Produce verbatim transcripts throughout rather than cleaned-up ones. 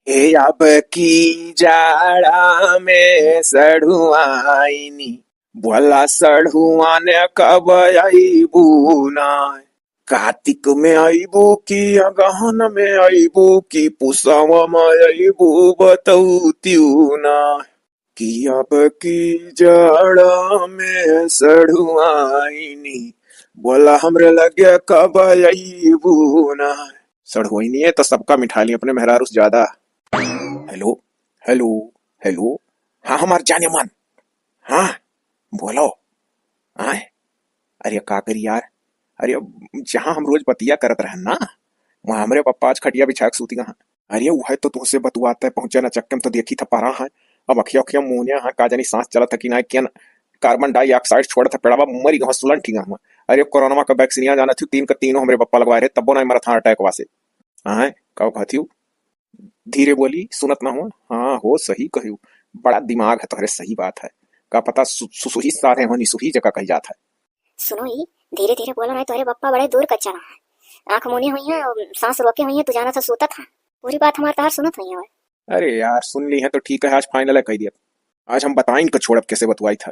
ए अब की जाड़ा में सढ़ुआइनी, बोला सढ़ुआन कब अइबू ना? कातिक में अइबू कि अगहन में अइबू कि पुसवा में अइबू, बतौतियू ना। कि अब की जाड़ा में सढ़ुआइनी, बोला हमरे लगे कब अइबू ना? सढ़ुआइनी है तो सबका मिठा ली, अपने मेहरारू से ज्यादा। हेलो, हेलो, हेलो। हाँ, हमार जाने मन। हाँ, बोलो। आए, अरे का करी यार, अरे जहाँ हम रोज बतिया करत रहन ना, वहाँ हमरे पप्पा आज खटिया बिछा के सूती गए हैं। अरे वह तो तुहसे बतुआते पहुँचे ना चक्के में तो देखी था परा है। अब अखिया अखिया मोनिया है, का जानी सांस चलत है कि ना, कियन कार्बन डाइऑक्साइड छोड़त है पेड़वा, मरी गवा सुलन ठीक हुआ। अरे कोरोना का वैक्सीनिया जाना थी, तीन का तीनों हमरे पप्पा लगवाए रहे, तब्बो ना मरत हाँ अटैक वासे। हाँ, का कहती हूँ? धीरे बोली, सुनत ना हो। हाँ हो, सही कहियो, बड़ा दिमाग है तोहरे, सही बात है। का पता सु-, सुसुही सारे हो, निसुही जगह कही जात है। सुनो ई, धीरे धीरे बोलो, नहीं तोहरे पप्पा बड़े दूर का चला है। आँख मूंदे हुई हैं, सांस रोके हुई हैं, तू जाना था सूतत है। पूरी बात हमार तहार सुनत हुई है। अरे यार, सुन ली है तो ठीक है, आज फाइनल है, कह दिया। आज हम बताइन का छोड़ब, कैसे बतवाई था।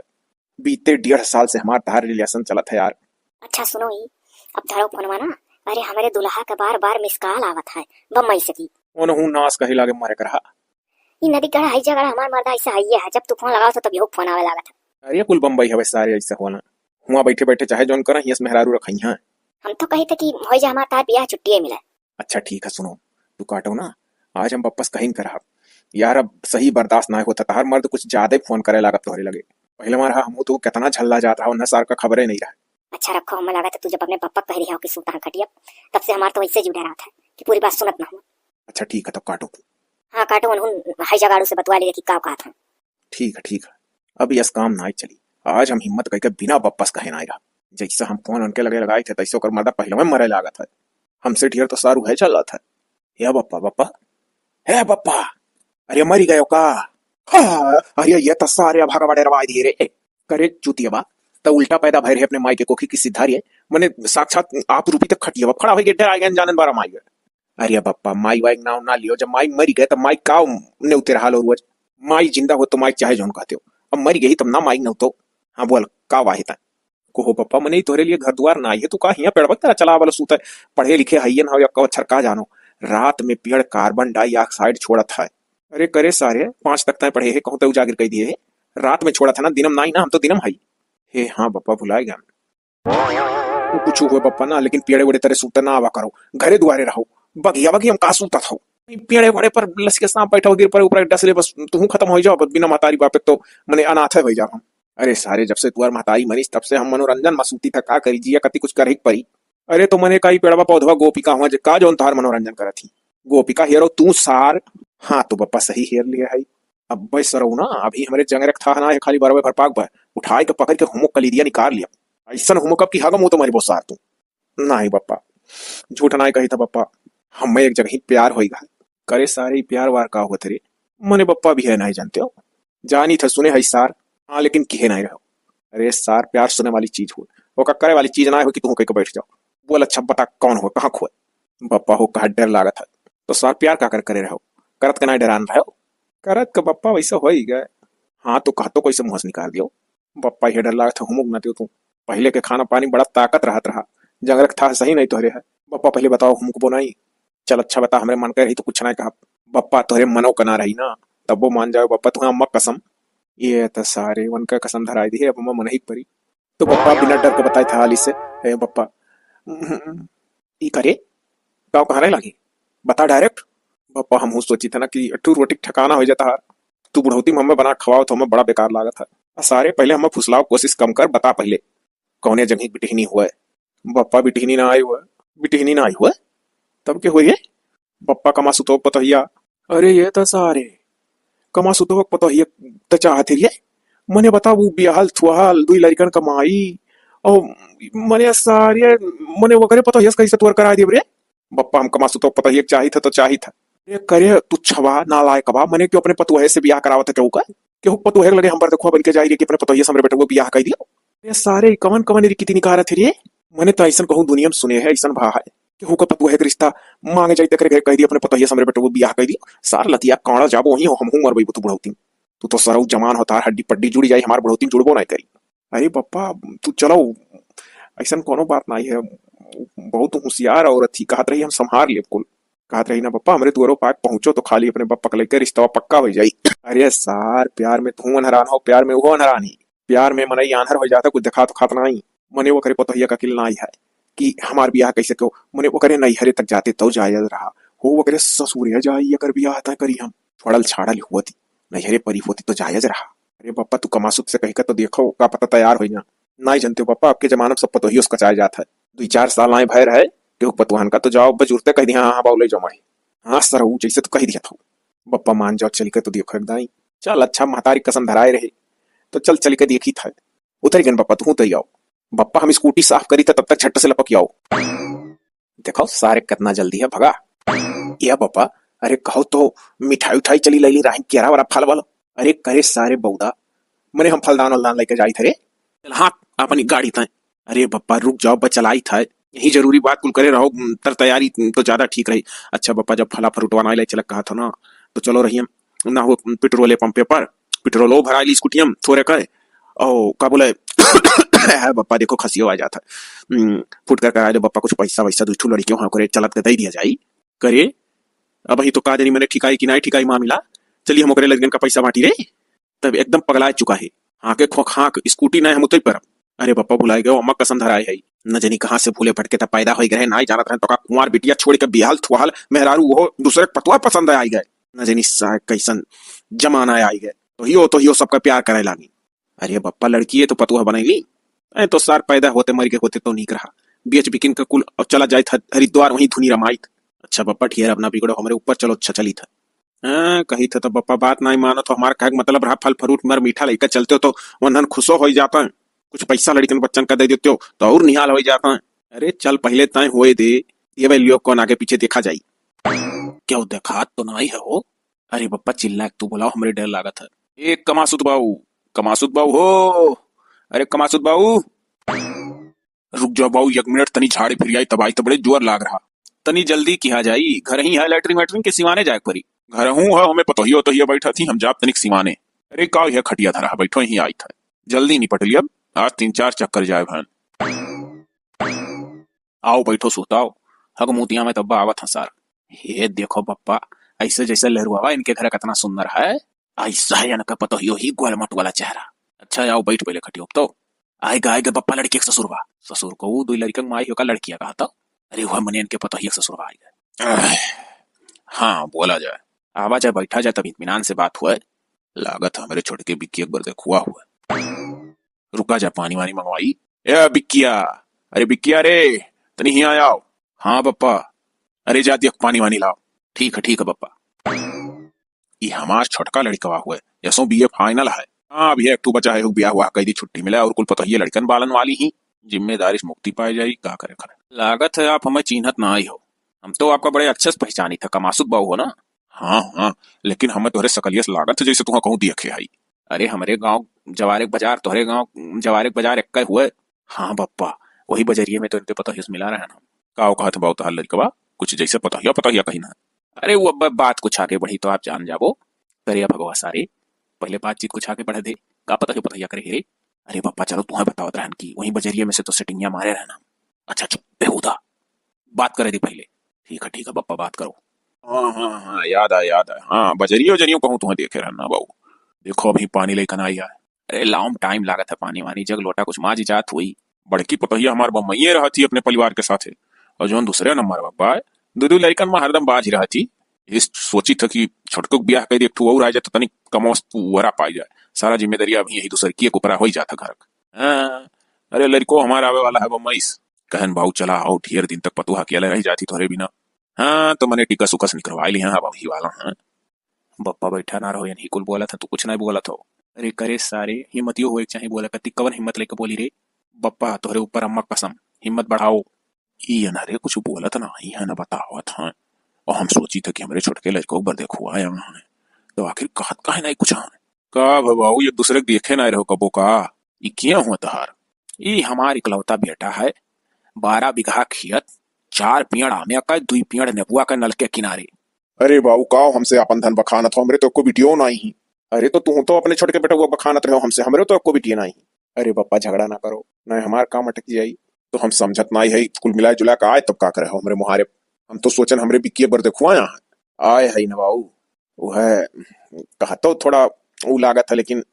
बीते डेढ़ साल से हमार तहार रिलेशन चलत है यार। अच्छा सुनो ई, अब धरो फोनवा ना। अरे हमरे दुल्हा का बार बार मिस कॉल आवत है बम्बई से की। ओनहू नास कहे लागे मरे करहा। ई नदी गढ़ है जगह हमार मर्दा ऐसे है, है जब तू फोन लगाओ तो तब यहू फोन आवे लागत है। अरे कुल बम्बई हवे सारे ऐसे होना। हुआ बैठे बैठे चाहे जौन करा, हियस मेहरारू रखई हैं। हम तो कही थे कि हो जा हमार तार बियाह छुट्टिए मिले। अच्छा ठीक है, सुनो, तू काटो ना, आज हम वापस कहीं करब। यार, अब सही बर्दाश्त ना होता, तहार मर्द कुछ ज्यादा ही फोन करे लागत तोहरे लगे। पहले मार हमहू तो कितना झल्ला जात रहा, उन्हें सार का खबरे नहीं रहा। अच्छा रखो, हमें लगा था तू जब अपने पप्पा कह रही हो कि सूता है खटिया, तब से हमार तो वैसे जीव डरात है कि पूरी बात सुनत ना हो। अच्छा ठीक है, तब काटो तू। हाँ काटो, उन्होंने हाई जगाड़ू से बतवा लिया कि का कहा था। ठीक है, ठीक है, अब यस काम ना चली। आज हम हिम्मत करके बिना वापस कहे ना आएगा। जैसे हम फोन उनके लगे लगाए थे, तैसे ओकर मर्दा पहले में मरे लागत है। हमसे ढेर तो सारू है चलत है। हे बप्पा, बप्पा, हे बप्पा, अरे मरी गयो का? हाँ, अरे ये तो सारे भगवा डरवाई दिए रे। करे चूतिया बा, त उल्टा पैदा भय रहे अपने माई के कोखी की सिद्धारिये। मने साक्षात आप रूपी तक खटिया बा खड़ा होई के डराई गए जानन बारा माई गए। अरे बप्पा, माई वाई के नाव ना लियो, जब माई मरी गए तब माई का नेवते रहा लो रोज। माई जिंदा हो तो माई चाहे जौन कहते हो, अब मरी गई तब ना माई नेवतो। हाँ बोल, का वाहे ता? को हो बप्पा, मने तोहरे लिए घर दुआर ना आई है, तू का हियाँ पेड़वा की तरह चला वाला सूता है? पढ़े लिखे हइये ना हो या कौ अक्षर का जानो। रात में पेड़ कार्बन डाइऑक्साइड छोड़त है। अरे करे सारे, पाँच तक तय पढ़े है, कहूँ तय उजागर कर दिए है। रात में छोड़त है ना, दिनम ना आई ना, हम तो दिनम हई। हे हाँ बप्पा, भुलाए गए। वो कुछ हुए बप्पा ना, लेकिन पेड़े वेड़े तरे सूते ना आवा करो, घरे दुआरे रहो। बगिया बगिया हम का सूतत हो? पेड़े वेड़े पर लसिके सांप बैठा हो, गिर पड़े ऊपर डसले, बस तुहू खत्म हो जाओ, बस बिना महतारी बापे तो मने अनाथ हो जाओ हम। अरे सारे, जब से तुअर महतारी मरीस तब से हम मनोरंजन मा सूती था, का करी जिया कति कुछ करही के परी। अरे तो मने का ई पेड़वा पौधवा गोपिका हुआ जे का जौन तहार मनोरंजन करत ही? गोपिका हेरो तू सार। हाँ तो बप्पा सही हेर लिए है। अब बे सरऊ ना, अभी हमरे जंगरे के थाह ना है, खाली बरवे भर पाक बा। उठाए के पकड़ के हुमुक कलीदिया निकाल लिया। ऐसन हुमुकब कि हगम हो तुम्हारी बहुत सार तू। नाही बप्पा, झूठ नाही कही था बप्पा, हमें एक जगह ही प्यार होई गा। करे सारे प्यार वार का होत रे? मने बप्पा भी है नाही जानते हो, जानी था सुने है सार। हाँ लेकिन किहे नाही रहो। अरे सार प्यार सुने वाली चीज हो, ओका करे वाली चीज ना हो कि तू कह के बैठ जाओ। बोल अच्छा बता कौन हो, कहाँ खोए? बप्पा हो कहा डर लागत है। तो सार प्यार का कर करे रहो, करत के ना डरान रहो। करत का बप्पा वैसा हो ही गए। हाँ तो कहा तो कैसे मुँह से निकाल दियो। बप्पा ये डर लागत है हुमुक ना दियो तू। पहले के खाना पानी बड़ा ताकत रहत रहा, जंगल के था सही नहीं तोहरे है। बप्पा पहले बताओ हुमुक बो नहीं। चल अच्छा बता, हमरे मन के रही तो कुछ नहीं कहा। बप्पा तोहरे मनो का ना रही ना, तब वो मान जाओ बप्पा तुम्हें अम्मा कसम। ये तो सारे उनका कसम धराई दी है, अब अम्मा मन ही परी। तो बप्पा बिना डर के बताए था हाली से, ए बप्पा, ई करे, गाँव कहाँ रहे लागी? बता डायरेक्ट। बप्पा हमहू सोची था ना कि अट्ठू रोटी के ठिकाना हो जाता है। तू बुढ़ौती में हमें बना खवाओ तो हमें बड़ा बेकार लागत है। आ सारे पहले हमें फुसलाओ कोशिश कम कर, बता पहले। कौने जगह बिटिहनी हुआ है? बप्पा बिटिहनी ना आई हुआ। बिटिहनी ना आई हुआ? तब के हुई है? बप्पा कमा सुतो पतोहिया। अरे ये तो सारे कमा सुतो पतोहिया तो चाहत है ये। मने बता वो बियाहल थुआल दुई लड़कन कमाई और मने सारे मने वगैरह पतोहिया से कैसे तोर करा दिए रे? बप्पा हम कमा सुतो पतोहिया चाही था तो चाही था। अरे करे तू छवा नालायक बा, मने क्यों अपने पतोहे से बियाह करावत है केहू का? केहू पतोहे के लगे हम पर देखो बन के जाई रे कि अपने पतोहिया से हमरे बेटवा बियाह कर दियो। अरे सारे कवन कवन री कितनी कहा रहे रे? मने तो ऐसन कहूँ दुनिया में सुने है, ऐसन भा है। केहू का पतोहिया के रिश्ता माँगे जाई, तेकरे घरे कहि दी अपने पतोहिया से हमरे बेटवा बियाह कहि दी। सार लतिया काँड़ा जाबो वहीं हो, हमहूँ मरबई तू बुढ़ौती में। तू तो सरऊ जवान हो, तार हड्डी पड्डी जुड़ि जाई, हमार बुढ़ौती में जुड़बो नाहीं करी। अरे बप्पा, तू चलो, अइसन कउनो बात नाहीं है। बहुत होशियार औरत ही, कहत रही हम सम्हार लेब कुल। कहत रही ना बप्पा, हमरे दुआरो पाक पहुँचो तो खाली अपने बप्पा के लइके रिश्तवा पक्का होइ जाई। अरे सार, प्यार में तू अनहरान हो, प्यार में उहो अनहरान ही। प्यार में मनई आन्हर होइ जात है, कुछ देखात उखात नाहीं। मने ओकरे पतोहिया का अकिल नाहीं है कि हमार बियाह कइसे कहो। मने ओकरे नैहरे तक जाते तउ जायज रहा हो, ओकरे ससुरे जाई अगर बियाह तय करी हम। छोड़ल छाड़ल होती, नैहरे परी होती तो जायज रहा। अरे बप्पा, तू कमासुत से कहि के तो देखो, का पता तैयार होइ जा। नाहीं जनते हो बप्पा, अबके जमाना में सब पतोहियो से कचाए जात है। दुइ चार साल आए भय रहे, केहू पतोहन का तो जाओ बजुरते कहि दिया, हाँ, हाँ, बाऊ ले जाओ माई। हाँ सरऊ, जइसे तू कहि दिया था। बप्पा मान जाओ, चलि के तो देखो एक दाईं। चल अच्छा, महतारी कसम धराए रहे, तो चल चलि के देखी था। उतरि गन बप्पा, तू उतरि आओ। बप्पा हम स्कूटी साफ करी था, तब तक झट से लपकि आओ। देखो सारे कितना जल्दी है भगा। या बप्पा, अरे कहो तो मिठाई उठाई चली लइली, राहिन केरा वरा फल वाला। अरे करे सारे बौदा, मने हम फलदान उलदान लइके जाई थे रे। चल हाँक अपनी गाड़ी तय। अरे बप्पा रुक जाओ, बस चलाई था, यही जरूरी बात कुल करे रहो, तर तैयारी तो ज्यादा ठीक रही। अच्छा बप्पा, जब फला फ्रूटवा नाहीं लइ चलक कहा था ना, तो चलो रहियम ना हो पेट्रोले पंपे पर, पेट्रोलो भराइली स्कूटियम थोरे कहे। ओ का बोले, है बप्पा, देखो खसियो आ जाता। हम्म, फुटकर कराए दो बप्पा, कुछ पैसा वैसा, दुइ ठो लड़कियों हाँ करे चलत के दे दिया जाई। करे, अबहीं तो का जानी मने ठिकाई कि नाहीं ठिकाई मामिला। चलिए हम ओकरे लड़कन का पैसा बांटी रे। तब एकदम पगलाए चुका है। हाँके खोंक हाँक, स्कूटी नाहीं हम उतरि परब। अरे बप्पा भुलाए गए, अम्मा कसम धराए है। न जानी कहाँ से भूले भटके त पैदा होइ गए, नाहीं जानत रहे तो का कुंवार बिटिया छोड़ि के बियाहल थुआहल मेहरारू ओहो दूसरे के पतोह पसंद आइ गए। न जानी सा कैसन जमाना आइ गए। तोहियो, तोहियो सबका प्यार करे लागी। अरे बप्पा, लड़किए तो पतोह बनइली। ऐ तो सार पैदा होते मरि गए होते तो नीक रहा। बेच बिकिन के कुल अब चला जाइत ह-, हरिद्वार, वहीं धुनी रमाइत। अच्छा बप्पा, ठियर अब ना बिगड़ो, हमरे ऊपर चलो, अच्छा चलित है। हाँ, कहित है तो बप्पा बात नाहीं मानत हो, हमार कहे के मतलब रहा फल फ्रूट मर मीठा लइके चलते हो तो वन्हन खुशो होइ जाता है। कुछ पैसा लड़कन बच्चन का दे देते हो तो और निहाल होइ जाता है। अरे चल पहिले तय होए दे, ये भाई लियो कौन आगे पीछे देखा जाई। क्यों देखात तो नाहीं है हो? अरे बप्पा चिल्ला के तू बुलाओ, हमरे डर लागत है। ए कमासुत बाऊ, कमासुत बाऊ हो, अरे कमासुत बाऊ। रुक जाओ बाऊ, एक मिनट, तनी झाड़े फिर आई, तब आई तो बड़े जोर लाग रहा। तनी जल्दी किहा जाई, घर ही है, लैट्रिन वैट्रिन के सिवाने जाए के परी। घर हूँ है, हमें पतोहियो तोहियो बैठा थी, हम जाब तनिक सिवाने। अरे का यह खटिया धरा है, बैठो यहीं आई था, जल्दी निपट लिया, आज तीन चार चक्कर जाए भन। आओ बैठो सुताओ, हगमूतिया में तब्बा आवत हंसार। हे देखो बप्पा, ऐसे जैसे लहरुआवा इनके घर कितना सुंदर है, ऐसा है इनका पतोहियो ही गोलमट वाला चेहरा। अच्छा आओ बैठ पहले खटियो तो। आएगा आएगा बप्पा लड़की के ससुरवा। ससुर को वो दो लड़कन माई होका लड़किया कहा था। अरे वह मने इनके पतोहिया के ससुरवा आएगा। आह, हाँ बोला जाए, आवा जाए बैठा जाए तब इत्मीनान से बात हुआ। लागत हमरे छोटके बिक्की एक बार देखुआ हुआ। रुका जा, पानी वानी मंगवाई। ए बिक्किया, अरे बिक्किया रे, तनी हियाँ आओ। हाँ बप्पा। अरे जा देख पानी वानी लाओ। ठीक है, ठीक है बप्पा। ई हमार छोटका लड़कवा हुए, यसो बीए फाइनल है। हाँ, अभी एक ठू बचा है, हु बियाह हुआ कई दी छुट्टी मिले और कुल पतोहिए लड़कन बालन वाली ही। जिम्मेदारी से मुक्ति पाए जाई, का करे खरे। लागत है आप हमें चीन्हत ना आई हो, हम तो आपका बड़े अच्छे से पहचानी था, कमासुत बाऊ हो ना? हाँ हाँ, लेकिन हमें तोहरे सकलिया से लागत है जैसे तुहा कहूँ देखे हई। अरे हमरे गाँव जवारे के बाजार, तोहरे गाँव जवारे के बाजार एक्के हुए। हाँ बप्पा, वही बजरिए में तो इनके पतोहिया से मिला रहे हम। का कहत बा तोहार लड़कवा? कुछ जैसे पतोहिया पतोहिया कही ना। अरे वो अब बात कुछ आगे बढ़ी तो आप जान जाबो। करे भगवा सारे, पहले बातचीत कुछ आगे बढ़े दे। का पतोहिया पतोहिया करे रे? अरे बप्पा चलो तुम्हें बतावत रहन की वही बजरिए में से तो सेटिंगिया मारे रहन हम। अच्छा चुप बेहुदा, बात करे दी पहले। ठीक है ठीक है बप्पा बात करो। हाँ हाँ हाँ, याद आए याद आए। हाँ बजरियो जरियो कहूँ तुम्हें देखे रहन ना बाऊ। देखो अभी पानी लेकर ना आई है। अरे लाओम टाइम लागत है पानी वानी, जग लोटा कुछ माज जात हुई। बड़की पतोहिया हमार बम्मइये रहत ही अपने परिवार के साथे, और जौन दूसरे नंबर बा, दू दू लड़कन में हरदम बाज ही रहत ही। इस सोची था कि छोटको के ब्याह कर दे, एक ठो और आ जाए तो तनी कमौस वरा पाई जाए, सारा जिम्मेदारी अभी यही दूसर की एक ऊपरा हो ही जाता घर का। हाँ, अरे लड़को हमारा आवे वाला है बम्मई से। कहन बाऊ चला आओ, ढेर दिन तक पतोह अकेले रह जाती तोहरे बिना। हाँ तो मने टिकस उकस निकरवाई लिया, अब अभी वाला है। बप्पा बैठा ना रहो, यानी कुल बोलत है, तू कुछ नहीं बोलत हो। अरे करे सारे, हिम्मतियो होए के चाही बोले, कति कवन हिम्मत लेके बोली रे? बप्पा तोहरे ऊपर अम्मा कसम, हिम्मत बढ़ाओ। ई अनहरे कुछ बोलत ना ही है ना बतावत हैं। और हम सोची था कि हमरे छोटके लड़को बर देखो आया हैं, तो आखिर कहत काहे नहीं कुछ हैं? का भवाऊ, एक दूसरे के देखे ना रहो कबो का? ई किया हुआ तहार? ई हमार इकलौता बेटा है, बारह बीघा खेत, चार पियड़ आमे का, दुई पियड़ नेबुआ का नल के किनारे। अरे बाऊ, काव हमसे आपन धन बखानत हो, हमरे तो एको बिटियो नाहीं ही। अरे तो तू तो अपने छोटके बेटउआ बखानत रहो हमसे, हमरे तो एको बिटियो नाहीं ही। अरे बप्पा, झगड़ा ना करो, नाहीं हमार काम अटक जाई। तो हम समझत नाहीं है, कुल मिलाए जुला के आए तब का करे हो हमरे मुहारे। हम तो सोचन हमरे बिक्की एक बार देखो आया है। आए है न बाऊ, वह कहतो थोड़ा ऊ लागत है, लेकिन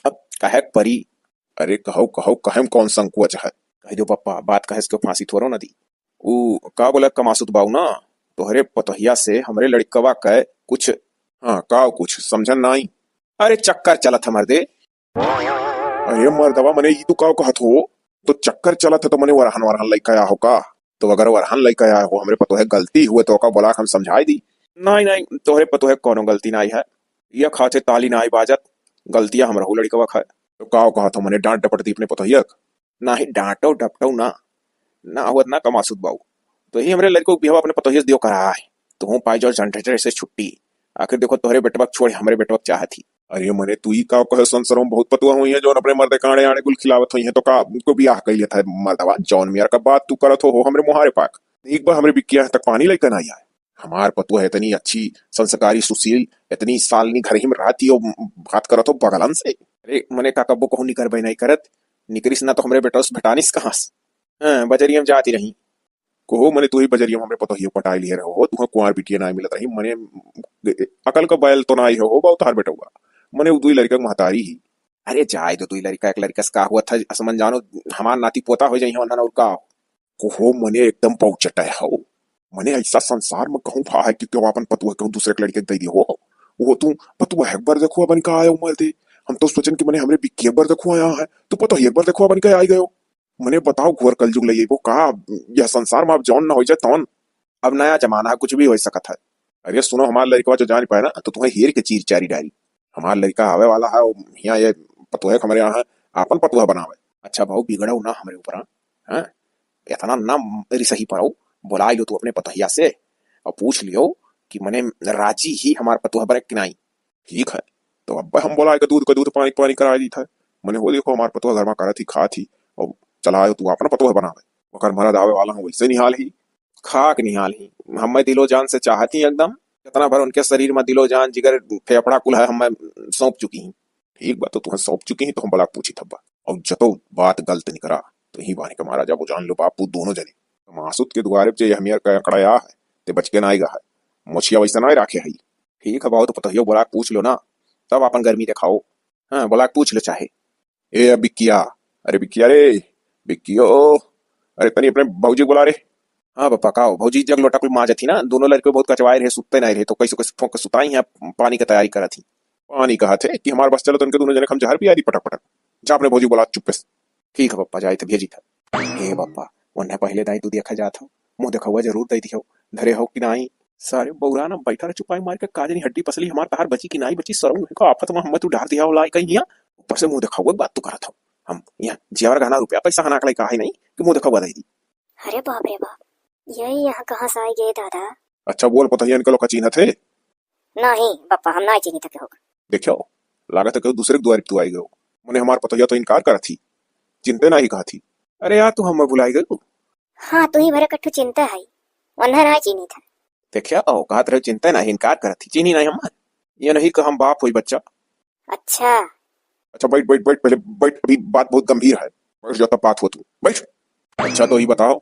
अब कहे के परी। अरे कहो, कहो, कहे में कौन संकोच है? कह दो पप्पा, बात कहे से क्यों फांसी थोड़ो ना दी। ऊ का बोला कमासुत बाऊ ना, तोहरे पतोहिया से हमरे लड़कवा के कुछ, हाँ, का कुछ समझन नाई। अरे चक्कर चलत है मर्दे। अरे मर्दवा, मने ई तू का कहत हो? तो चक्कर चलत है तो मने वरहन वरहन लइका आया हो का? तो अगर वरहन लइका आया हो, हमरे पतोहे गलती हुए तो ओका बोला के हम समझाई दी। नाई, नाई, तोहरे पतोहे कौनो गलती नाई है। यह खाते ताली नाई बाजत, गलतिया हमरहू लड़कवा खाए। तो का कहत हो, मने डांट डपट दी अपने पतोहिया के? नाहीं, डांटो डपटो ना, ना हुआ ना कमासुत बाऊ। तो ही हमरे लड़को के बियाह अपने पतोहिया से दियो करा है। तो हूँ पाई जाओ जनरेटर से छुट्टी। आखिर देखो तोहरे बेटवा के छोड़ हमरे बेटवा के चाहत ही। अरे मने तू ही का कहे, संसार में बहुत पतुआ हुई है जो अपने मर्दे कांडे आड़े गुल खिलावत हुई है, तो का उनको बियाह कर लिया था मर्दवा? जौन मियार का बात तू करत हो, हो हमरे मुहारे पाक। एक बार हमरे बिक्किया तक पानी लेकर ना आया है। हमार पतुआ है इतनी अच्छी, संस्कारी, सुशील, इतनी सालनी घर ही में रहती हो, बात करत हो बगलन से। अरे मने का कब्बो कहूँ निकरबे नहीं करत, निकरिस ना तो हमरे बेटवा से भेटानिस कहाँ से? हाँ, बजरिया में जाती रही। कहो मने तू ही बजरिया में हमरे पतोहिया पटाई लिए रहो, तुहे कुंवार बिटिया ना मिलत रही, मने अकल का बैल तो ना आई हो, बाऊ तोहार बेटवा। मने उ दुई लड़का के महतारी ही। अरे जाए दो, दुई लड़का एक लड़का से का हुआ था, असमन जानो, हमार नाती पोता हो जाई हो, ना और का। कहो मने एकदम पहुंचता है हो। मने ऐसा संसार में कहूँ भा है कि क्यों अपन पतुआ कहूँ दूसरे के लड़के के दे दियो हो। वो तू पतुआ एक बार देखो अपन का आयो मर्दे। हम तो सोचन कि मने हमरे बिक्की एक बार देखो आया है, तू पतोहिया एक बार देखो अपन का आई गयो। मने बताओ घोर कलजुग लई अइबो का? यह संसार में अब जौन न होइ जाए तौन। अब नया जमाना है, कुछ भी होइ सकत है। अरे सुनो, हमार लड़कवा जो जान पाए ना तो तुम्हें हेर के चीर चारी डारी। हमार लड़का आवे वाला है, हियाँ ये पतोहे के हमरे यहाँ है, आपन पतोह बनावे। अच्छा भाऊ, बिगड़ो ना हमरे ऊपर, हाँ? इतना ना रिसही पड़ो, बुलाई लो तू अपने पतोहिया से और पूछ लियो कि मने राजी ही हमार पतोह बने कि नाई। ठीक है, तो अब हम बोला के दूध का दूध, पानी का पानी कराई दी था। मने वो देखो हमार पतोह घर में करत ही, खात ही, और चला आयो तू अपना पतोह बनावे। ओकर मरद आवे वाला है, वैसे निहाल ही। खाक निहाल ही, हमें दिलो जान से चाहत ही एकदम। इतना भर उनके शरीर में दिलो जान, जिगर, फेफड़ा कुल है, हमें सौंप चुकी ही। ठीक बात, तो तुम्हें सौंप चुकी ही, तो हम बलाक पूछी थब्बा। और जतो बात गलत निकरा, तो ही बाने के मारा जाबो, जान लो बापू दोनों जने। मासूत के दुआरे पे जे हमियर का अकड़ाया है, ते बच के ना आएगा है। मोछिया वैसा ना राखे है। ठीक है बाबू, तो पतोहियो बोला के पूछ लो ना, तब अपन गर्मी दिखाओ। हाँ, बोला के पूछ लो चाहे। ए बिक्किया, अरे बिक्किया रे, बिक्कियो, अरे तनी अपने भौजी को बोला रे। हाँ पापा, का हो? भौजी जग लोटा कुल माजत ही ना, दोनों लड़के बहुत कचवाए रहे, सुतते नहीं रहे, तो कैसे कैसे फोंक के सुताई हैं, पानी की तैयारी करत ही। पानी कहा थे कि हमारे बस चलो, तो उनके दोनों जने हम जहर पिया दी पटक पटक। जा अपने भौजी को बोला चुप्पे से। ठीक है पप्पा, जाए तो भेजी था। हे पप्पा, वन्ने पहले दाई तू देखा जात हो, मुँह देखा हुआ जरूर दे दियो, धरे हो कि नाई? सारे बौरा ना बैठा रहे चुपाई मार के, का जानी हड्डी पसली हमार तहार बची कि नाई बची, सरऊ है का आफत में हमें तू डार दिया होला कहीं हिया, ऊपर से मुँह देखा हुआ बात तू करत हो। हम यहाँ जेवर गहना रुपया पैसा हना के का है नहीं कि मुँह देखा हुआ दे दी। अरे बाप रे बाप, यही यहाँ कहाँ से आई गए दादा? अच्छा बोल पतोहिया, इनका लोग का चिन्हत है? नहीं पप्पा, हम ना चिन्ही थके हो। देखो, लागत है कि दूसरे के दुआरे तू आई गयो। मने हमार पतोहिया तो इनकार करत ही, चिन्हते ना ही कहत ही। अरे यार, तू हमें भुलाई गयो। हाँ, तू ही भरे कट्ठू चिन्हते है, वन्हे ना चिन्ही था। देखिया, ओ, कहत रहे चिन्हते ना ही, इनकार करत ही, चिन्ही नहीं हमार। ये नहीं कि हम बाप होई बच्चा। अच्छा। अच्छा, बैठ, बैठ, बैठ, पहले बैठ, अभी बात बहुत गंभीर है। बैठ जाओ, तब बात हो तू। बैठ। अच्छा, तो ही बताओ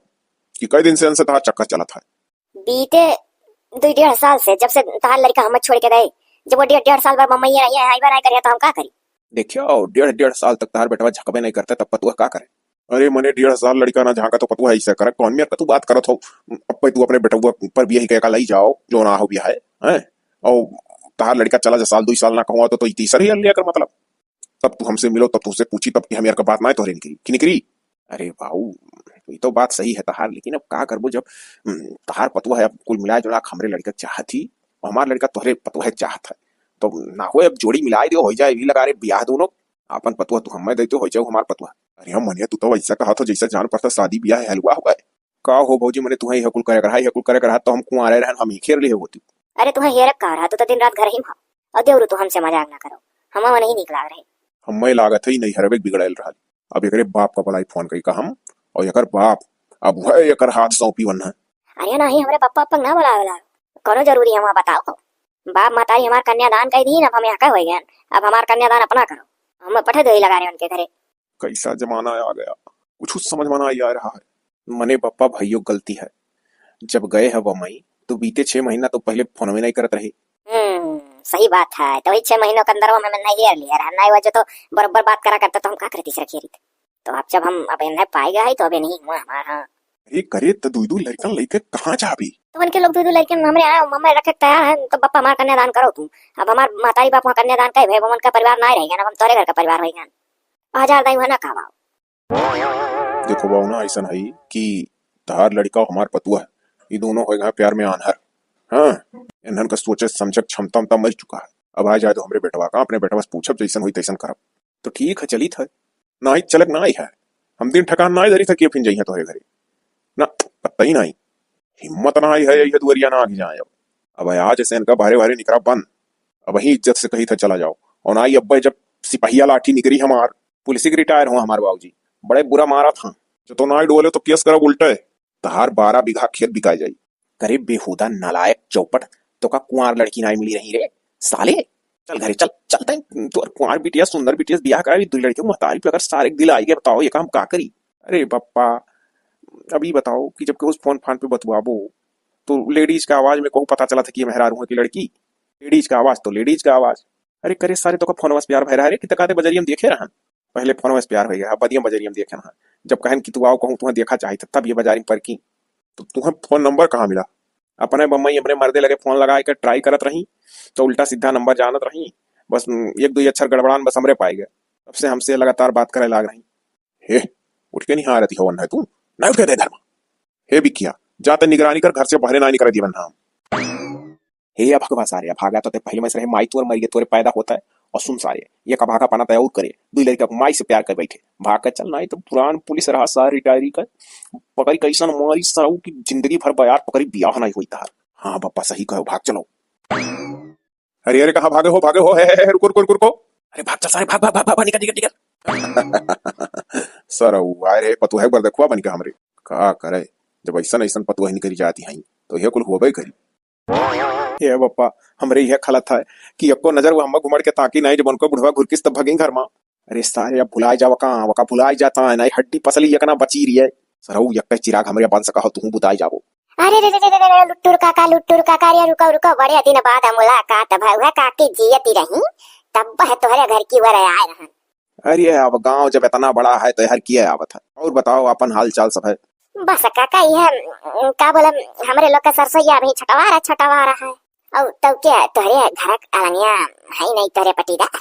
कि कई दिन से इनसे तहार चक्कर चलत है? बीते दुई डेढ़ साल से, जब से तहार लड़का हमें छोड़ के गए, जब वो डेढ़, डेढ़ साल बाद मम्मी ये आई, आई बार आई करिया, तो हम का करी? देखियो, डेढ़, डेढ़ साल तक तहार बेटवा झकबे नहीं करता, तब पतुआ का करे? अरे मने डेढ़ साल लड़का ना झांका तो पतुआ ऐसे करे, कौन मेर का तू बात करत हो? अब भाई तू अपने बेटवा पर भी यही कह का लई जाओ, जो ना हो भी है, हैं? और तहार लड़का चला जा साल, दुई साल ना कहूँ, तो, तो ई तीसर ही लिया कर मतलब। तब तू हमसे मिलो, तब तुमसे पूछी, तब कि हम यार का बात ना है तोहरे निकरी, कि निकरी? अरे बाऊ, ये तो बात सही है तहार, लेकिन अब का करबो जब, हम्म, तहार पतुआ है, अब कुल मिलाए जुला के हमरे लड़का चाहत ही, और हमार लड़का तोहरे पतुआ है चाहत है, तो ना हो अब जोड़ी मिलाए दियो, हो जाए, भी लगा रे ब्याह दोनों, अपन पतुआ तू हमें देते हो जाए हमार पतुआ। अरे हम मनिया, तू तो वैसा कहा था जैसा जान पड़ता शादी ब्याह है, हलवा हुआ है। का हो भौजी, मने तुहे यह कुल करे कर, यह कुल करे कर, तो हम कुंवारे रहन, हम ही खेर लिए होती। अरे तुहे हेरक का रहा, तू तो दिन रात घर ही में हो। और देवरू तू हमसे मजाक ना करो, हमें वो नहीं निक लाग रहे। हमें लागत है नहीं हरबे बिगड़ाइल रहा। अब एकरे बाप का बुलाई फोन करी का हम, और एकर बाप अब वह एकर हाथ सौंपी वन्ना। अरे नाही, हमरे पप्पा पप्पा ना बोलावेला। कौनो जरूरी है वहाँ बताओ? बाप महतारी हमार कन्यादान कइ दीन, अब हम यहाँ का होइ गएन, अब हमार कन्यादान अपना करो। हम पठे देई लगा रहे उनके घरे। कैसा जमाना आ गया, कुछ समझ में ना आ रहा है। मने पप्पा भइयो गलती है, जब गए है बम्बई तो बीते छह महीना तो पहले फोनवे नहीं करत रहे। हम्म, सही बात है। तो वही छह महीनों के अंदर वो मैं नहीं हेर लिया रहा, नहीं वो जो तो बरोबर बात करा करता तो हम का करती सर खेरित। तो अब जब हम अब इन्हें पाए गए है तो अब ये नहीं हुआ हमारा। अरे करे तो दुई दुई लड़कन लेके कहाँ जाबी? तो उनके लोग दुई दुई लड़कन हमरे यहाँ मम्मी रखे के तैयार है, तो पप्पा हमार कन्यादान करो तुम। अब हमार महतारी बाप वहाँ कन्यादान कहे भाई, उनका परिवार ना रहेगा ना, हम तोरे घर का परिवार होएगा। हजार दाई वहाँ ना कहवाओ। देखो बाबू ना, ऐसन है कि तहार लड़का और हमार पतुआ है, ये दोनों होएगा प्यार में आन्हर। हाँ, इन्हन का सोचे समझे क्षमता उमता मर चुका है। अब आ जाए तो हमरे बेटवा का, अपने बेटवा से पूछब, जैसन होई तैसन करब। तो ठीक है, चलित है। नाई चलक नाई है, हम दिन ठकान नाई धरी था कि फिन जइहे तोहरे घरे। ना, पता ही नाई, हिम्मत नाई है, यह दुआरिया ना आगे जाए। अब, अब आज से इनका बाहरे बाहरे निकरा बंद। अब वही इज्जत से कही था चला जाओ, और नाई अब जब सिपहिया लाठी निकरी हमार, पुलिस के रिटायर हो हमार बाबूजी, बड़े बुरा मारा था। जो तो नाई डोले तो केस करब उल्टे, तहार बारह बीघा खेत बिका जाई। करे बेहुदा नालायक चौपट, तो का कुंवार लड़की नाई मिली रही रे साले? चल घरे चल, चल तैं तोर कुंवार बिटिया, सुंदर बिटिया से बियाह करावी, दुई लड़के महतारी पे अगर सारे के दिल आई गए, बताओ ये काम का करी? अरे पप्पा, अभी बताओ कि जब केहू फोन फान पे बतवाबो तो लेडीज का आवाज में कहूँ पता चला था कि ये मेहरारू है कि लड़की। लेडीज का आवाज तो लेडीज का आवाज। अरे करे सारे, तो का फोनवा से प्यार भय रहा रे कि तकाते बजरिया में देखे रहन? पहले फोनवा से प्यार होइ गया, बदिया बजरिया में देखे रहन। जब कहन कि तू आओ कहूँ तुहें देखा चाहित, तब ये बजारी में परकी। तो तुहें फोन नंबर कहाँ मिला? अपने बम्बई अपने मर्दे लगे फोन लगाए के ट्राई करत रही, तो उल्टा सीधा नंबर जानत रही। बस, उम, एक दो अक्षर गड़बड़ान बस हमरे पाए गए। तब से हमसे लगातार बात करे लाग रही। हे, उठ के नहीं आ रहती हवन है तू, ना उठ के दे धर्म। हे बिकिया, जाते निगरानी कर, घर से बाहरे ना निकल दिया वरना हम। हे अभगवा सारे, अभागा तो ते पहले में से रहे, माई तोर मरिए तोरे पैदा होता है। और सुन सारे, ये का भागा पना तय और करे, दुई लड़का को माई से प्यार कर बैठे, भाग के चल, नाई तो पुरान पुलिस रहा सार रिटायरी का, पकड़ी कैसन मारी सरऊ की जिंदगी भर बयार पकड़ी, बियाह नहीं होई तार। हाँ बप्पा सही कहो, भाग चलो। अरे अरे कहाँ भागे हो, भागे हो, हे, हे, हे, रुको रुको रुको रुको। अरे भाग चल सारे, भाग भाग भाग भाग, निकल निकल निकल। सरऊ आए रे पतुहे बर देखुआ बन के हमरे। का करे, जब ऐसन ऐसन पतुहे निकरी जाती हैं तो ये कुल होबे करी। हे बप्पा, हमरे यह खलत है कि एको नजर वो हम्मा घुमड़ के ताकी नहीं, जब उनको बुढ़वा घुरकिस तब भगी घर मा। अरे सारे, अब भुलाए जावा का, वका भुलाए जाता है, नहीं हड्डी पसली यकना बची रही है। सरऊ यक्के चिराग हमरे बन सका हो, तुहूँ बुताए जाबो। अरे रे रे रे रे रे, लुट्टुर काका, लुट्टुर काका, अरे रुको रुको, बड़े दिन बाद मुलाकात भउहे, काकी जियती रही, तब वह तोहरे घर की ओर आए रहन। अरे अब गांव जब इतना बड़ा है तो हर किए आवत है। और बताओ अपन हाल चाल सब है? बस काका, यह, उम, का बोला, हमरे लोग का सरसोईया अभी छटवा रहा, छटवा रहा है। और तो क्या, तोहरे घर क अलंगिया है नहीं तोहरे पटीदार?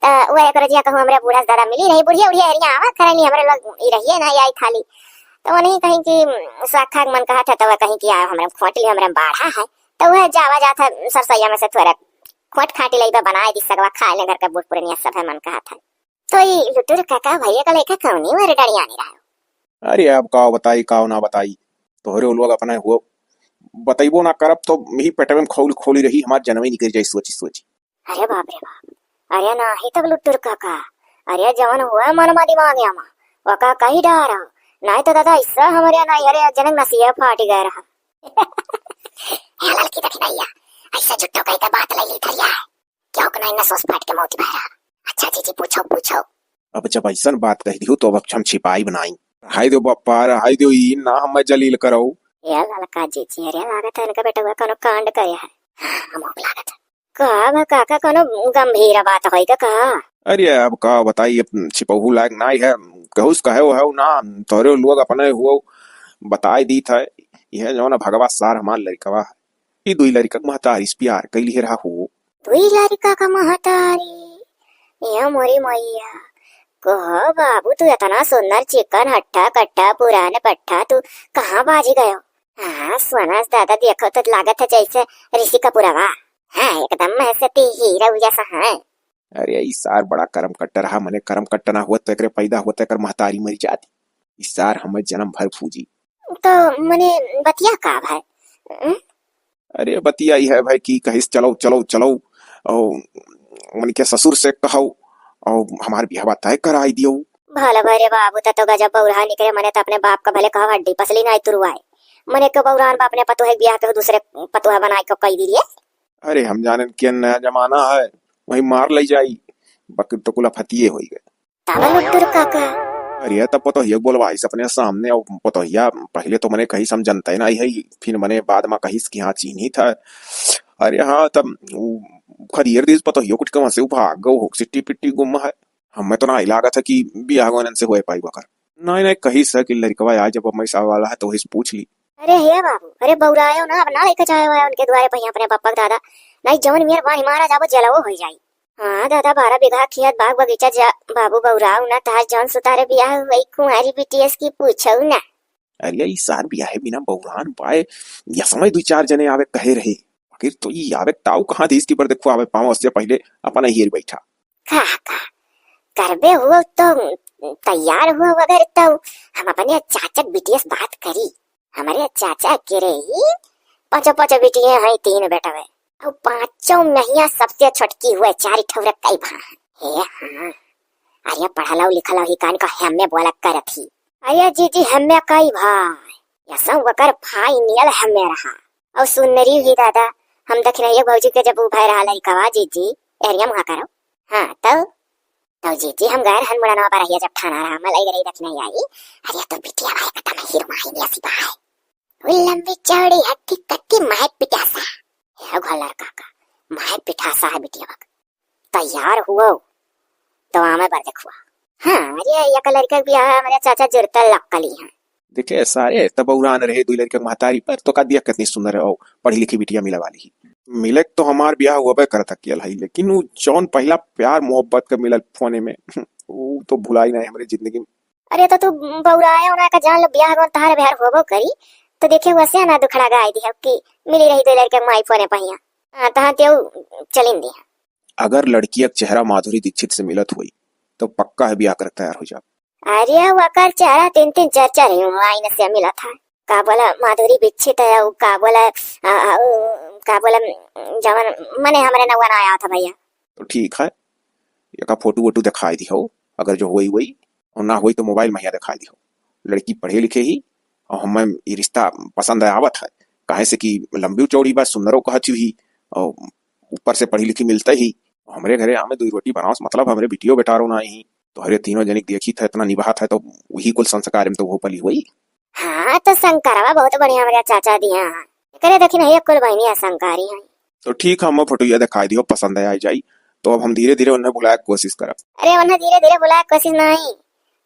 तो वह एक रजिया कहूँ हमरे बूढ़ा से दादा मिली रही, बुढ़िया उढ़िया हरिया आवा करे नहीं, हमरे लोग ई रहिए ना आई खाली। तो वो नहीं कहीं कि, उम, स्वाखा के मन कहा था, तो वह कहीं कि आ हमरे खोट ली, हमरे बाढ़ा है। तो वह जावा जात है सरसोईया में से थोड़ा खोट खाटी लई बा, बनाए दी सगवा खाए ले, घर का बूढ़ पुरनिया सब है मन कहा था। तो ई लुटुर काका भैया का लेखा कौनी वर डड़ियानी रहो? अरे अब का बताई, का ना बताई, तोहरे लोग अपने हुआ बतैबो ना करब तो यही पेटवे में खौल खोली रही, हमार जनवे निकल जाई सोची सोची। अरे बाप रे बाप, अरे नाही तब लुटुर काका, अरे जवन हुआ मन मा दिमाग आमा, वका कही डारा, नाही तो दादा ऐसा हमरे ना, अरे जनक नसिया फाटी गए रहा। हे ललकी देखी भैया, ऐसा झुट्टो कही के बात ले ली थरिया है। क्यों के नहीं नसोस फाट के मौत बहरा। अच्छा जीजी, पूछो, पूछो। अब जब ऐसन बात कह दियो, तो अब हम छिपाई बनाई। रहाई दो बप्पा, रहाई दो, ई ना हमें जलील करो। ए ललका जीजी, अरे लागत है इनका बेटवा कोनो कांड करे है। हाँ, हमको लागत है। का बा काका, कोनो गंभीर बात होई का, का? अरे अब का बताई, अब छिपहू लायक नाई है, कहूस कहे हो ना, तोरे लोग अपने हुओ बताई दीत है। यह जौन भगवा सार हमार लड़कवा है, ई दुई लड़का के महतारी से प्यार कैली है रहा हो। दुई लड़का का महतारी? ए मोरी मैया, कहो बाबू, तू इतना सुंदर, चिकन, हट्टा कट्टा, पुरान पट्टा, तू कहाँ बाजी गयो? हाँ, सोनास दादा, देखो तो लागत है जैसे ऋषि कपूरवा। हाँ, एकदम महसती हीरो जैसा है। अरे, ई सार बड़ा करम कट्टा रहा, मने करम कट्टा ना हुआ तो एकरे पैदा हुआ तो एकर महतारी मर जाती। ई सार हमें जन्म भर फूजी। तो मने बतिया का भाई? हम्म? अरे बतिया ई है भाई कि कहिस चलो, चलो, चलो, और उनके ससुर से कहो और हमार बियाहवा तय कराई दियो। भले भरे बाबू, त तो गजब बौरहा निकले, मने त अपने बाप का भले कहो हड्डी पसली नाई तुरवाए, मने के बौरान बा अपने पतोह के बियाह के दूसरे पतोह बनाए के कई दिए। अरे हम जानेन कि नया जमाना है, वही मार लई जाई, बकरी तो कुल फतिये होई गए। तब लुट्टुर काका। अरे तब पतोहिया बोलवाइस अपने सामने, और पतोहिया पहले तो मने कहिस हम जनते नहीं है, फिर मने बाद में कहिस कि हाँ चीन्हित है। अरे हाँ, तब उ खदेर दिस पतोहियो कुछ के वहाँ से उ भाग गो हो, सिट्टी पिट्टी गुम है। हमें तो ना ही लागत है कि बियाह गोनन से होए पाई बकर। नहीं, नहीं, कहिस है कि लड़कवा आ जब अम्मा साहब वाला है तो वही से पूछ ली। अरे हे बाबू, अरे बौरायो ना, अब ना लेके जाए हुआ उनके द्वारे पहिया अपने पप्पा के दादा। नहीं जौन मेर बानी मारा जाबो जलवो हो जाई। हाँ दादा, बारह बीघा खेत बाग बगीचा जा बाबू बौराओ ना, तहार जौन सुतारे बियाह हुई कुंवारी बिटियस की पूछो ना। अरे ई सार बियाहे बिना बौरान पाए, या समय दुई चार जने आवे कहे रहे, आखिर तो ई आवे ताऊ कहाँ देश की पर देखो आवे पाँव से पहले अपन हियर बैठा। का का करबे हुआ तो तैयार हुआ अगर तो हम अपने चाचक बिटियस बात करी। हमरे चाचा के रही पाँचों पाँचों बिटिये हैं, तीन बेटवे। और पाँचों महिया सबसे छोटकी हुए, चार ठौरे कई भा। हे हाँ, अरे पढ़ल लिखल ही कान का हमें बोला करत ही। अरे जीजी हमें कई भाई, यसम वकर फाइनल हमें रहा। और सुनरी ही दादा, हम दखिनैया भौजी के जब उभय रहा लड़कवा जीजी, एरिया मुहा करो। हाँ, तब तो जीजी हम गए रहन मुड़नवा पर रहिया जब ठाना रहा, मलई गरई दखिनैया आई। अरे तो बिटिया भाई एकदम हीरो माही जैसी बा है। वो लंबी चौड़ी हट्टी कट्टी माय पिटासा। हे घोलर काका, माय पिटासा है बिटिया बक। तैयार हुओ, तो आमे पर देखुआ। हाँ, अरे एक लड़का भी है, हमारे चाचा जुरता लक्कली हैं। देखे सारे, तब उड़ान रहे दुई लड़का महतारी पर, तो का दिया कितनी सुंदर है, ओ, पढ़ी लिखी बिटिया मिला वाली ही। मिले तो हमार ब्याह हुआ करत अकेल है, लेकिन वो जौन पहला प्यार मोहब्बत का मिलल फोने में, वो तो भुलाई नहीं हमारी जिंदगी में। अरे तो तू बौराया होना का जान लो, ब्याह कौन तहार ब्याह होबो करी, तो देखे हुआ से ना दुखड़ा गाय दी है कि मिली रही दो लड़के माई फोने पहिया। हाँ, तहाँ तेऊ चलिन दी है। अगर लड़किया के चेहरा माधुरी दीक्षित से मिलत होई, तो पक्का है ब्याह करे तैयार हो जाओ। अरे वकर चेहरा तीन तीन चार चार ही आईने से मिला था। का बोला माधुरी दीक्षित है, उ का बोला, आ, आ, उ का बोला, जवन मने हमरे नौवा ना आया था भैया। तो ठीक है, एका फोटो वोटो दिखाई दिहो, अगर जो होई वही, और ना होई तो मोबाइल में यहाँ दिखाई दिहो। लड़की पढ़े लिखे ही, और हमें ये रिश्ता पसंद आवत है, काहे से कि लंबी चौड़ी बात सुंदरो कहत ही, और ऊपर से पढ़ी लिखी मिलते ही, हमरे घरे आमे दुई रोटी बनाओ, मतलब हमरे बिटियो बेटारो ना ही, तो हरे तीनों जनिक देखी था इतना निभात है, तो वही कुल संस्कार में तो वो पली हुई। हाँ, तो शंकरवा बहुत बढ़िया हमरे चाचा दिया है। एकरे देखी नहीं, कुल बहनिया शंकारी हैं। तो ठीक है, हमें फोटोया दिखाई दियो, पसंद है आई जाई, तो अब हम धीरे धीरे उन्हें बुलाए के कोशिश करब। अरे उन्हें धीरे धीरे बुलाए के कोशिश नहीं,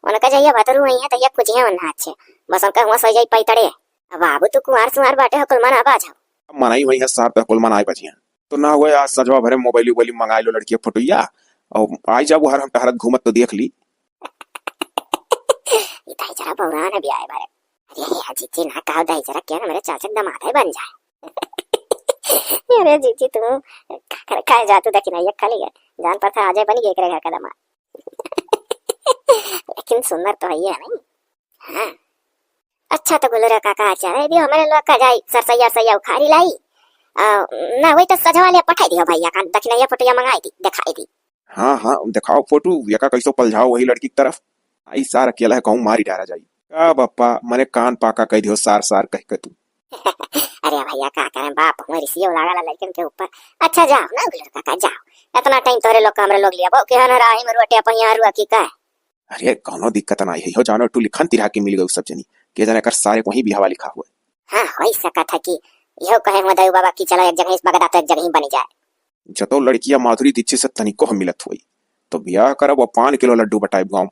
उनका जहिया भतरू हुई है, तहिया कुछ है उन्हें अच्छे, बस उनका हुआ सो जाई पैतड़े। अब बाबू तू कुंवार सुंवार बाटे हो, कुल मना बाझ हो। अब मनाई हुई है सार पे, कुल मनाई बचिया। तो ना हुए आज सजवा भरे मोबाइल वोबाइल मंगाई लो लड़की फोटोया, और आई जाबू हर हम टहरत घूमत तो देख ली। ई दाई जरा बौरान है ब्याह बारे। अरे हे जीजी ना कहो दाई जरा, क्या ना मेरे चाचा के दामाद है बन जाए। अरे जीजी तू का कर खाए जा तू दखिनैया खाली है, जान पर था आ जाए बन गए एकरे घर का दामाद। लेकिन सुंदर तो है ये नहीं। हाँ। अच्छा तो गुलरा काका चले दियो, हमरे लोग का जाई सरसैया सरसैया उखाड़ी लाई। आ, ना वही तो सजवा ले पठाई दियो भैया का दखिनैया फोटोया मंगाई दी, दिखाई दी। हाँ, हाँ, दिखाओ फोटो, एका कैसो पलझाओ वही लड़की की तरफ। आई सार अकेला है, कहूँ मारी डारा जाई। का बप्पा, मने कान पाका कह दियो सार सार कह के तू। अरे भैया का करें बाप, हमें रिसियो लागल है लड़कन के ऊपर। अच्छा जाओ ना गुलर काका जाओ, इतना टाइम तोरे लोग का हमरे लोग लिया बहु के हन राही में रोटिया पहिया रुआ की का। अरे कौनो दिक्कत ना है हो, जानो टू लिखन तिरहा के मिल गए सब जनी, के जाने कर सारे वही बिहावा लिखा हुआ। हाँ, हो ही सकत है कि यहो कहे हुआ दयू बाबा की चलो एक जगह इस बगदा तो एक जगह ही बनी जाए। जतो लड़किया माधुरी दीक्षित से तनिको हम मिलत हुई, तो ब्याह करब और पाँच किलो लड्डू बटाइब गाँव।